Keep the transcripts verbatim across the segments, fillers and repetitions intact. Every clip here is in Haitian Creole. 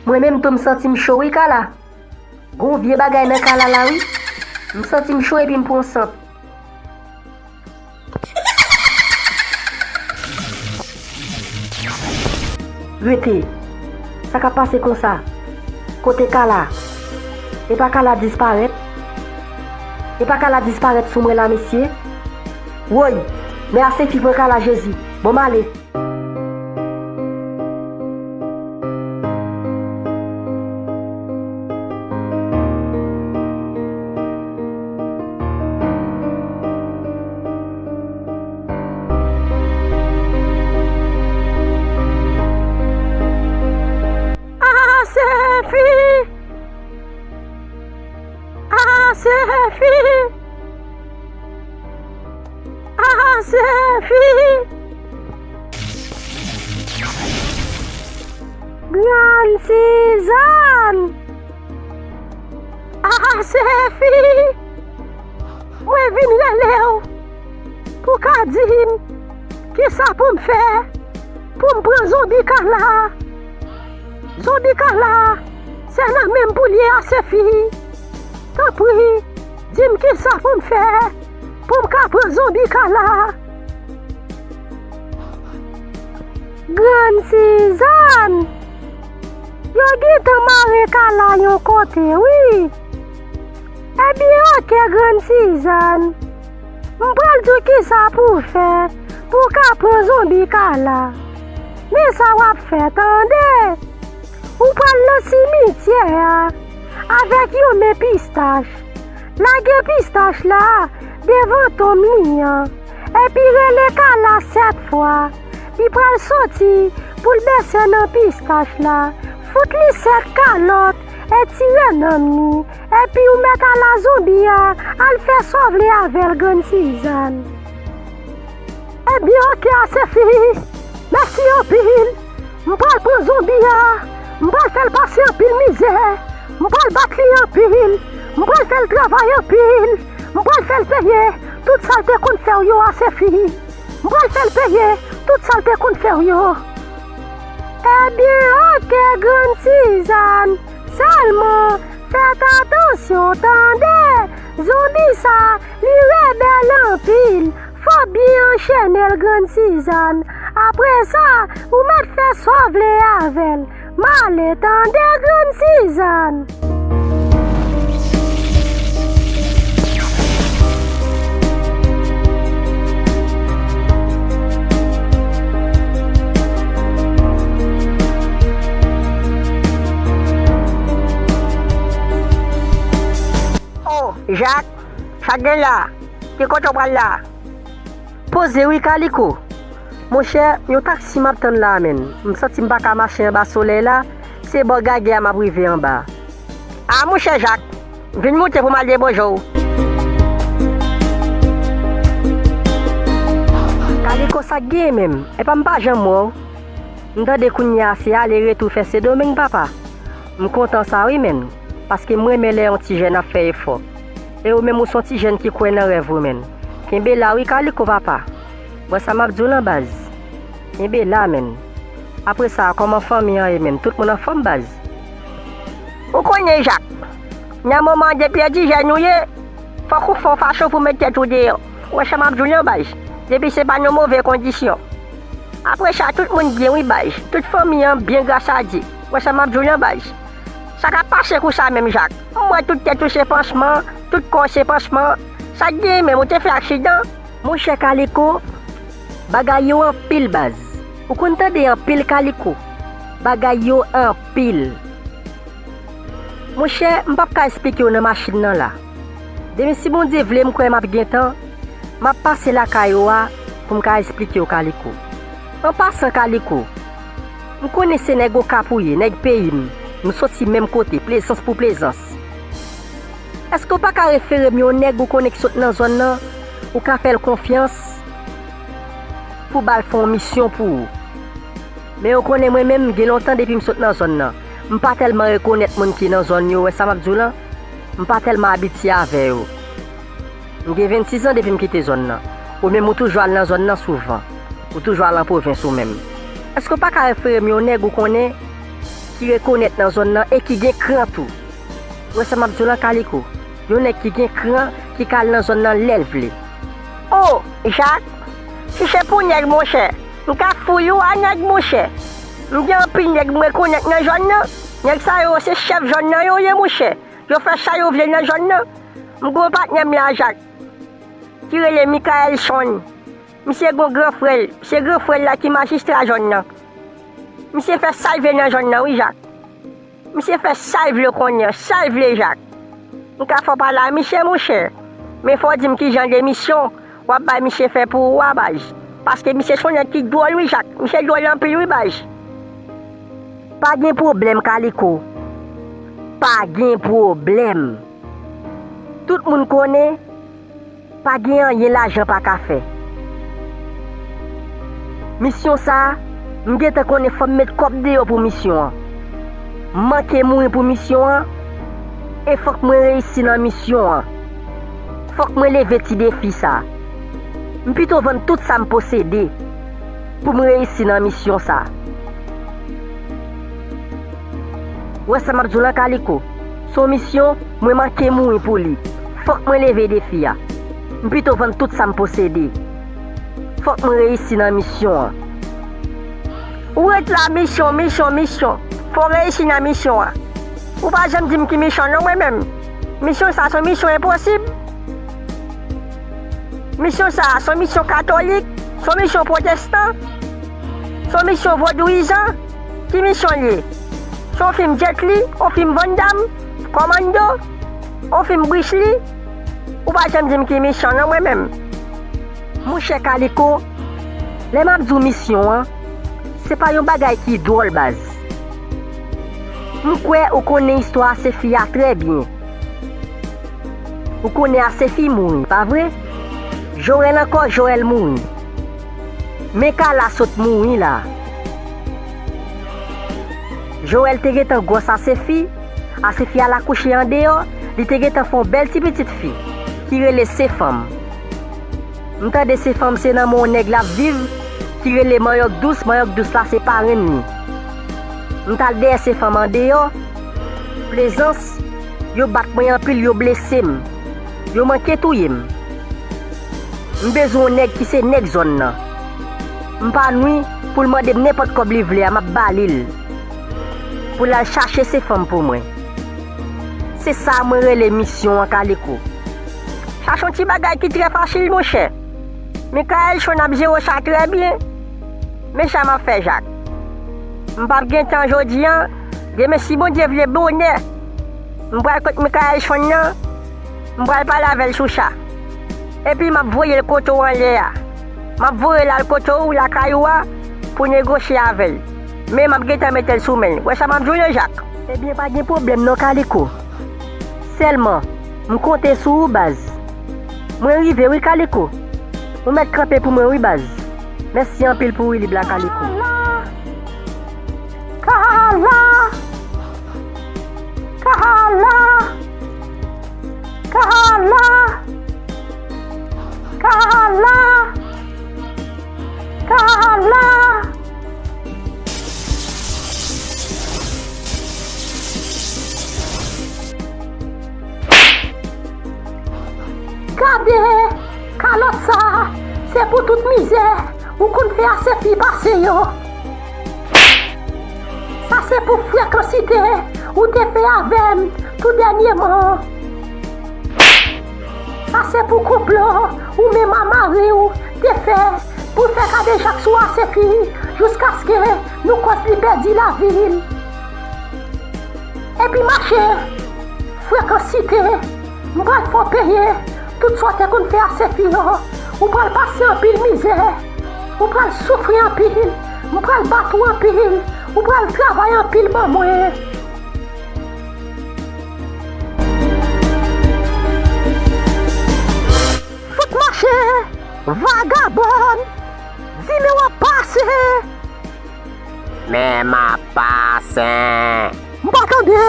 Mwen menm tou m santi m cho wi Kala. Gon vye bagay nan Kala la wi. M santi m cho epi m pran sant. Rete. Sa k ap pase konsa? Kote Kala? E pa Kala disparèt? E pa Kala disparèt sou mwen la mesye? Woy! Men Asefi pran Kala Jezi. Bon m ale. Asefi! Asefi! Asefi! Grann Sizàn! Asefi! Mwen vin rele w pou w ka di m kisa pou m fè pou m pran zonbi Kala. Zonbi Kala, se nan men m pou l ye Asefi. Tanpri, di m kisa pou m fè pou m ka pran zonbi Kala. Grann Sizàn, yo gentan mare Kala yon kote wi. Ebyen oke Grann Sizàn, m pral di w kisa pou w fè pou w ka pran zonbi Kala. Men sa w ap fè tande. Ou pral nan simityè a avèk yon men pistach. Lage pistach la devan tonm li an, epi rele Kala sèt fwa. Li pral soti pou l bese nan pistach la. Fout li sèt kalòt e tire nanm li. Epi ou mèt al a zonbi a, al fè sa w vle avè l Grann Sizàn. Ebyen oke Asefi, mèsi anpil. M pral pran zonbi a, m pral fè l pase anpil mizè, m pral bat li anpil, m pral fè l travay anpil, m pral fè l peye tout sa l te konn fè w yo Asefi. M pral fè l peye tout sa l te konn fè w yo. Ebyen oke Grann Sizàn, sèlman fèt atansyon tande. Zonbi sa, li rebèl anpil. Fò w byen anchene l Grann Sizàn. Apre sa, ou mèt fè sa w vle avè l. M ale tande Grann Sizàn. Oh, Jak, sa k gen la? Ki kote w pral la? Poze wi Kaliko. Monchè, yon taksi m ap tann la a menn. M santi m pa ka mache anba solèy la, se bò gagè a m ap rive anba. A monchè Jak, vin moute pou m al deboje w. Kaliko sa k genyen menm? Epa m pa janm wè w. M tande kounye a se ale retou fè Sendomeng papa. M kontan sa wi menn, paske m renmen lè yon ti jèn ap fè efò. E ou menm ou se yon ti jèn ki kwè nan rèv ou menn. Kenbe la wi Kaliko papa. Wè sa m ap di w lan baz. Kenbe la menn. Apre sa, kòman fanmi an ye menn? Tout moun anfòm baz? Ou konnen Jak, nan moman an depi e ti jèn ou ye, fòk ou fè yon fason pou met tèt ou deyò. Wè sa m ap di w lan baz. Depi se pa nan move kondisyon. Apre sa, tout moun byen wi baz. Tout fanmi an byen gras a Dye. Wè sa m ap di w lan baz. Sa k ap pase konsa menm Jak? M wè tout tèt ou se pansman, tout kò w se pansman. Sa k genyen menm, ou te fè aksidan? Monchè Kaliko, bagay yo anpil baz. Ou konn tande anpil Kaliko. Bagay yo anpil. Monchè, m p ap ka esplike w nan machin nan la. Demen si Bondye vle m kwè m ap gen tan, m ap pase lakay ou a pou m ka esplike w Kaliko. An pasan Kaliko, m konnen se nèg Okap ou ye, nèg peyi m, nou soti menm kote, Plezans pou Plezans. Èske w pa ka refere m yon nèg ou konnen ki sot nan zòn nan, ou ka fè l konfyans pou w ba l fè yon misyon pou ou? Men ou konnen mwen menm, gen lontan depi m sot nan zòn nan. M pa tèlman rekonèt moun ki nan zòn yo, wè sa m ap di w lan? M pa tèlman abitye avè yo. M gen vennsis zan depi m kite zòn nan. Ou menm ou toujou al nan zòn nan souvan. Ou toujou al an pwovens ou menm. Èske w pa ka refere m yon nèg ou konnen ki rekonèt nan zòn nan e ki gen kran tou. Ou wè sa m ap di w lan, Kaliko? Yon nèg ki gen kran, ki ka al nan zòn nan lè l vle. O, Jak, si se pou nèg, monchè, m ka fouye w a nèg, monchè. M gen anpil nèg m rekonèt nan zòn nan. Nèg sa yo, se chèf zòn nan yo ye, monchè. Yo fè sa yo vle nan zòn nan. M gen yon patnè m la, Jak, ki rele Michaelson. Misye gen yon gran frè l. Se gran frè l la ki majistra zòn nan. Misye fè sa l vle nan zòn nan, wi, Jak. Misye fè sa l vle kounye a, sa l vle, Jak. M ka fè w pale a misye, monchè. Men fò w di m kijan de misyon w ap bay misye fè pou ou a, baz. Paske misye se yon nèg ki dwòl, wi, Jak. Misye dwòl anpil, wi, baz. Pa gen pwoblèm, Kaliko. Pa gen pwoblèm. Tout moun konnen, pa gen anyen lajan pa ka fè. Misyon sa a, m gentan konnen fò m met kòb deyò pou misyon an. M manke mouri pou misyon an, e fòk mwen reyisi nan misyon an. Fòk mwen leve ti defi sa a. M pito vann tout sa m posede pou m reyisi nan misyon sa a. Ou wè sa m ap di w lan, Kaliko? Se yon misyon, mwen manke mouri pou li. Fòk mwen leve defi a. M pito vann tout sa m posede. Fòk mwen reyisi nan misyon an. Ou ret la, misyon, misyon, misyon. Fò w reyisi nan misyon an. Ou pa janm di m ki misyon non, mwen menm. Misyon sa se yon misyon enposib. Misyon sa se yon misyon katolik, se yon misyon pwotestan, se yon misyon vodouyizan. Ki misyon l ye? Se yon fim Jet Li, yon fim Van Damme, Commando, yon fim Bruce Lee? Ou pa janm di m ki misyon non, mwen menm. Monchè Kaliko, lè m ap di w misyon an, se pa yon bagay ki dwòl, baz. M kwè ou konnen istwa Asefi a trè byen. Ou konnen Asefi mouri, pa vre? Jorèl ankò, Jorèl mouri. Men Kala sot mouri la. Jorèl te gentan gwòs Asefi, Asefi al akouche andeyò, li te gentan fè yon bèl ti pitit fi, ki rele Sefanm. M tande Sefanm se nan men yon nèg l ap viv, ki rele Manyòk Dous, Manyòk Dous la se parenn li. M t al dèyè Sefanm andeyò, Plezans, yo bat mwen anpil, yo blese m. Yo manke touye m. M bezwen yon nèg ki se nèg zòn nan. M pa nwi pou l mande m nenpòt kòb li vle a, m ap ba li l. Pou l al chache Sefanm pou mwen. Se sa mwen rele misyon an, Kaliko. Sa se yon ti bagay ki trè fasil, monchè. Mikaèl Chon ap jere sa trè byen. Men sa m ap fè, Jak. M p ap gen tan jodi a. Demen, si Bondye vle, bonè, m pral kot Mikaèl Chon nan. M pral pale avè l sou sa. Epi m ap voye l kote w anlè a. M ap voye l al kote w, lakay ou a, pou negosye avè l. Men m ap gentan mete l sou men l. Wè sa m ap di w yo, Jak? Ebyen, pa gen pwoblèm non, Kaliko. Sèlman, m konte sou ou, baz. Mwen rive wi, Kaliko. Ou mèt kanpe pou mwen wi, baz. Mèsi anpil pou wi lib la, Kaliko. Kala! Kala! Kala! Kala! Kala! Gade, kalòt sa, se pou tout mizè ou konn fè Asefi pase yo. Sa se pou frekansite ou te fè avè m tou dènyèman. Sa se pou konplo ou menm a mari w te fè pou fè kadejak sou Asefi jiskaske nou kòz li pèdi lavi l. Epi mache, frekansite, m pral fè w peye tout sa w te konn fè Asefi yo. Ou pral pase anpil mizè, ou pral soufri anpil, m pral bat ou anpil, ou pral travay anpil ban mwen. Fout mache, vagabòn, di men w ap pase. Men m ap pase. M pa tande.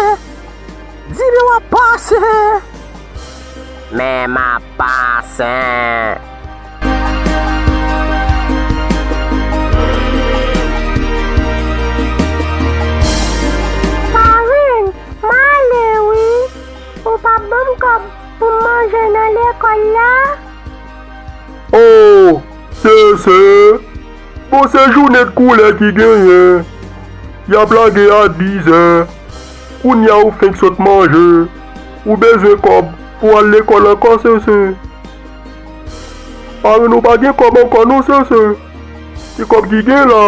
Di men w ap pase. Men m ap pase. Lekòl la? O, sese! Bon, se jounen de koulè ki genyen. Y ap lage a dizè. Kounye a ou fenk sot manje. Ou bezwen kòb pou al lekòl ankò, sese. Paran w pa gen kòb ankò non, sese. Ti kòb ki gen la,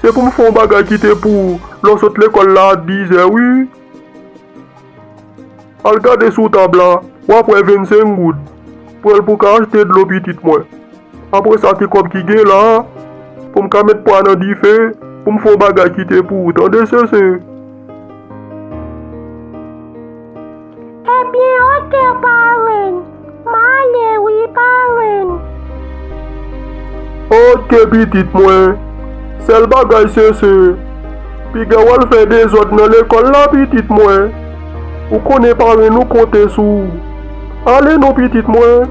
se pou m fè yon bagay kite pou ou lè w sot lekòl la a dizè, wi. Al gade sou tab la, w ap wè vennsenk goud. Pran l pou w ka achte dlo pitit mwen. Apre sa, ti kòb ki gen la a, pou m ka met pwa nan dife, pou m fè yon bagay kite pou ou, tande, sese? Ebyen, oke, paran. M ale wi, paran. Oke, pitit mwen. Sèl bagay, sese, piga w al fè dezòd nan lekòl la, pitit mwen. Ou konnen paran nou konte sou ou. Ale non, pitit mwen.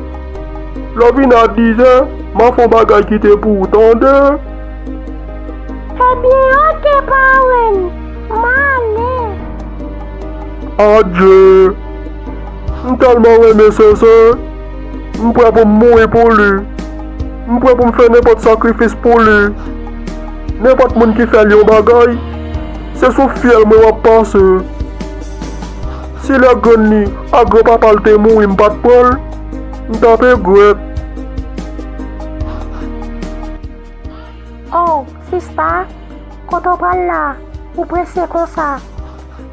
Lè w vin a dizè, m a fè yon bagay kite pou ou, tande? Ebyen, oke, paran. M ale. Adje! M tèlman renmen Sese. M prè pou m mouri pou li. M prè pou m fè nenpòt sakrifis pou li. Nenpòt moun ki fè l yon bagay, se sou fyèl mwen w ap pase. Si lè grann li ak granpapa l te mouri m pa t pran l, m t ap regrèt. Oh, sista, kote w pral la? Ou prese konsa?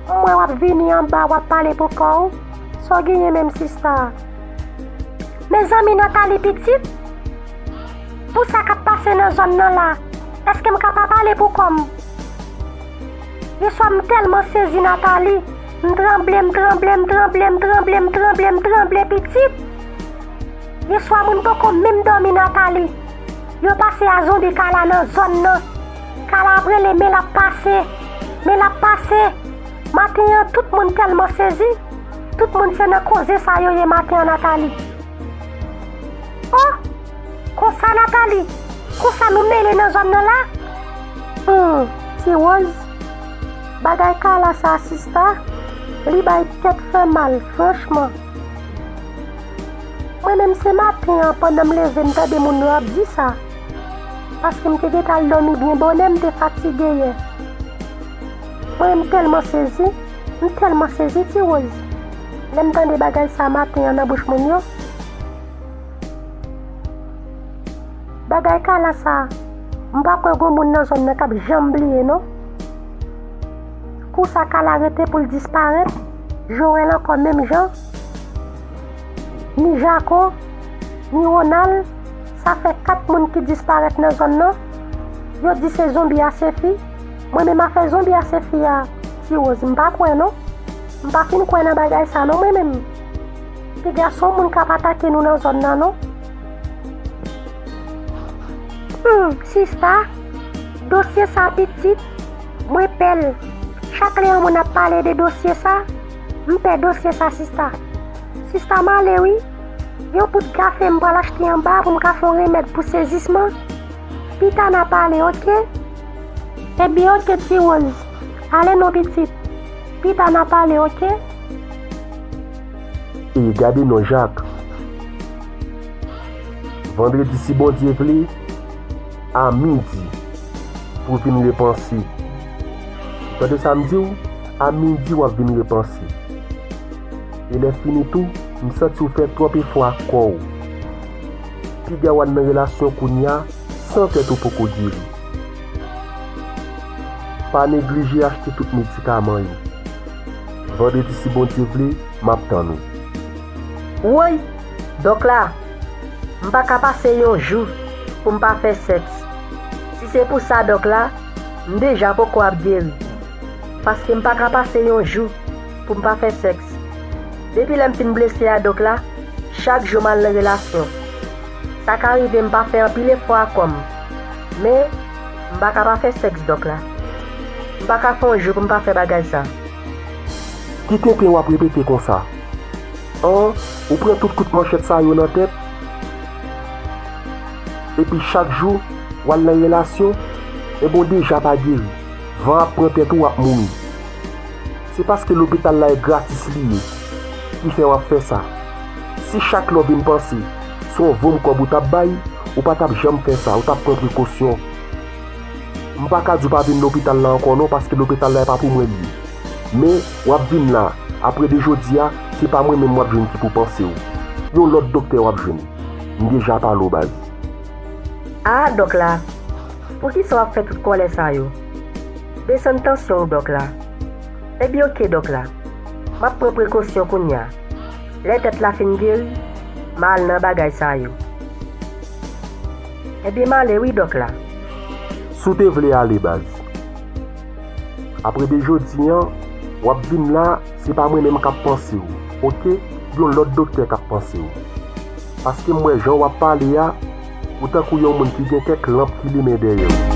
M wè w ap vini anba, w ap pale pou kò w. Sa w genyen menm, sista? Mezanmi, Nathalie pitit, pou sa k ap pase nan zòn nan la, èske m ka pa pale pou kò m? Yèswa, m tèlman sezi, Nathalie. M tranble, m tranble, m tranble, m tranble, m tranble, m tranble, pitit. Yèswa, moun poko menm dòmi, Nathalie. Yo pase a zonbi Kala nan zòn nan. Kala ap rele, men l ap pase. Men l ap pase. Maten an, tout moun tèlman sezi. Tout moun se nan koze sa yo ye maten an, Nathalie. Oh! Konsa, Nathalie? Konsa nou mele nan zòn nan la? Hmm, Ti Rose, bagay Kala sa, sista, li bay tèt fè mal, franchman. Mwen menm se maten an, pandan m leve, m tande moun yo ap di sa. Paske m te gentan al dòmi byen bonè, m te fatige yè. Mwen, m tèlman sezi, m tèlman sezi, Ti Rose. Lè m tande bagay sa maten an nan bouch moun yo. Bagay Kala sa, m pa kwè gon moun nan zòn nan k ap janm bliye, non. Kou sa Kala rete pou l disparèt, Joel ankò menm jan. Ni Jako, ni Ronald, sa fè kat moun ki disparèt nan zòn nan. Yo di se zonbi a Sefi. Mwen menm afè zonbi a Sefi a, Ti Rose, m pa kwè non. M pa fin kwè nan bagay sa non mwen menm. Piga se yon moun k ap atake nou nan zòn nan non. Hmm, sista, dosye sa pitit, mwen pè l. Chak lè yon moun ap pale de dosye sa, m pè dosye sa, sista. Sista, m ale wi. Yon poud kafe m pral achte anba pou m ka fè yon remèd pou sezisman. Pita n a pale, oke? Ebyen, oke, Ti Rose. Ale non, pitit. Pita n a pale, oke? E gade non, Jak. Vandredi, si Bondye vle, a midi, pou w vin repanse. Tande sa m di w, a midi w ap vin repanse. E lè fini tou, m santi w fè twòp efò ak kò w. Piga w al nan relasyon kounye a, san tèt ou poko geri. Pa neglije achte tout medikaman yo. Vandredi, si Bondye vle, m ap tann ou. Woy! Dòk la, m pa ka pase yon jou pou m pa fè sèks. Si se pou sa, dòk la, m deja poko ap geri. Paske m pa ka pase yon jou pou m pa fè sèks. Depi lè m fin blese a, dòk la, chak jou m al nan relasyon. Sa ka rive m pa fè anpil efò ak kò m, men m pa ka pa fè sèks, dòk la. M pa ka fè yon jou pou m pa fè bagay sa. Ki tenten w ap repete konsa? An, ou pran tout kout manchèt sa yo nan tèt, epi chak jou w al nan relasyon, enben w deja pa geri. Van ap pran tèt ou, w ap mouri. Se paske lopital la e gratis li ye ki fè w ap fè sa. Si chak lè w vin panse, se yon vonm kòb ou t ap bay, ou pa t ap janm fè sa, ou t ap pran prekosyon. M pa ka di w pa vin lopital la ankò non, paske lopital la e pa pou mwen l ye. Men, w ap vin la, apre de jodi a, se pa mwen menm w ap jwenn ki pou panse w. Yon lòt doktè w ap jwenn. M deja pale w baz. Ah, dòk la, poukisa w ap fè tout kòlè sa yo? Desann tansyon w, dòk la. Ebyen, oke, dòk la. M ap pran prekosyon kounye a. Lè tèt la fin geri, m a al nan bagay sa yo. Ebyen, m ale wi, dòk la. Si w te vle ale, baz. Apre de jodi a, w ap vin la, se pa mwen menm k ap panse w, oke? Yon lòt doktè k ap panse w. Paske m wè jan w ap pale a, ou tankou yon moun ki gen kèk lanp ki limen dèyè w.